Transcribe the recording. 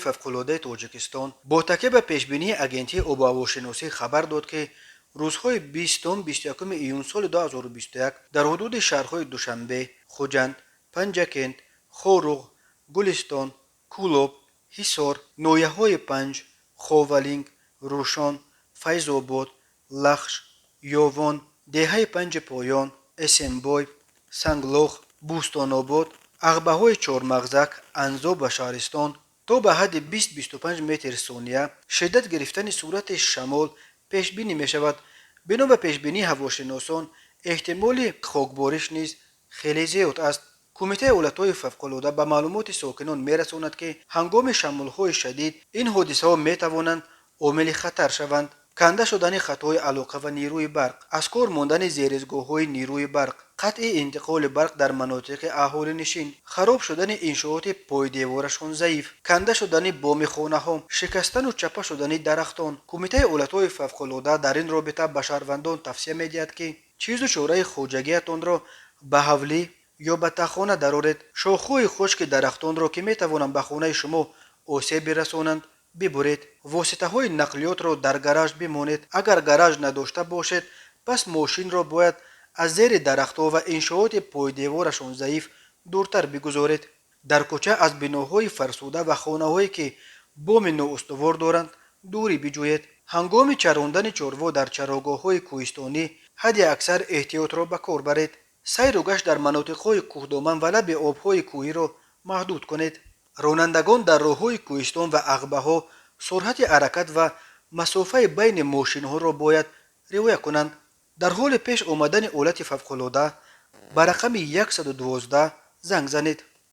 ҳолатҳои фавқулодаи Тоҷикистон бо такя ба пешбинии Агентии обуҳавошиносӣ хабар дод, ки рӯзҳои 20-21 июн соли 2021 дар ҳудуди шаҳрҳои Душанбе, Хуҷанд, Панҷакент, Хоруғ, Гулистон, Кӯлоб, Ҳисор, ноҳияҳои Панҷ, Ховалинг, Рӯшон, Файзобод, Лахш, Ёвон, деҳаи Панҷи Поён, Эсенбой, Санглох, Бӯстонобод, ағбаҳои Чормағзак, Анзоб ва Шаҳристон то ба ҳадди 20-25 метр сония шиддат гирифтани суръати шамол пешбинӣ мешавад. Бино ба пешбинии ҳавошиносон, эҳтимоли хокбориш низ хеле зиёд аст. Кумитаи ҳолатҳои фавқулода ба маълумоти сокинон мерасонад, ки ҳангоми шамолҳои шадид ин ҳодисаҳо метавонанд омили хатар шаванд: канда шудани хатҳои алоқа ва нерӯи барқ, аз кор мондани зеризгоҳҳои нерӯи барқ, қатъи интиқоли барқ дар манотиқи аҳолинишин, хароб шудани иншооти пойдеворашон заиф, канда шудани боми хонаҳо, шикастану чапа шудани дарахтон. Кумитаи ҳолатҳои фавқулода дар ин робита ба шаҳрвандон тавсия медиҳад, ки чизу чораи хоҷагиатонро ба ҳавлӣ ё ба таххона дароред, шохҳои хушки дарахтонро, ки метавонанд ба хонаи шумо осеб бирасонанд, бибуред, воситаҳои нақлиётро дар гараж бимонед. Агар гараж надошта бошед, пас мошинро бояд аз зери дарахтҳо ва иншооти пойдеворашон заиф дуртар бигузоред. Дар кӯча аз биноҳои фарсуда ва хонаҳое, ки боми ноустувор доранд, дурӣ биҷӯед. Ҳангоми чарондани чорво дар чарогоҳҳои кӯҳистонӣ ҳадди аксар эҳтиётро ба кор баред. Сайру гашт дар манотиқҳои кӯҳдоман ва лаби обҳои кӯҳиро маҳдуд кунед. Ронандагон дар роҳҳои кӯҳистон ва ағбаҳо суръати ҳаракат ва масофаи байни мошинҳоро бояд риоя кунанд. Дар ҳоли пеш омадани ҳолати фавқулода ба рақами 112 занг занед.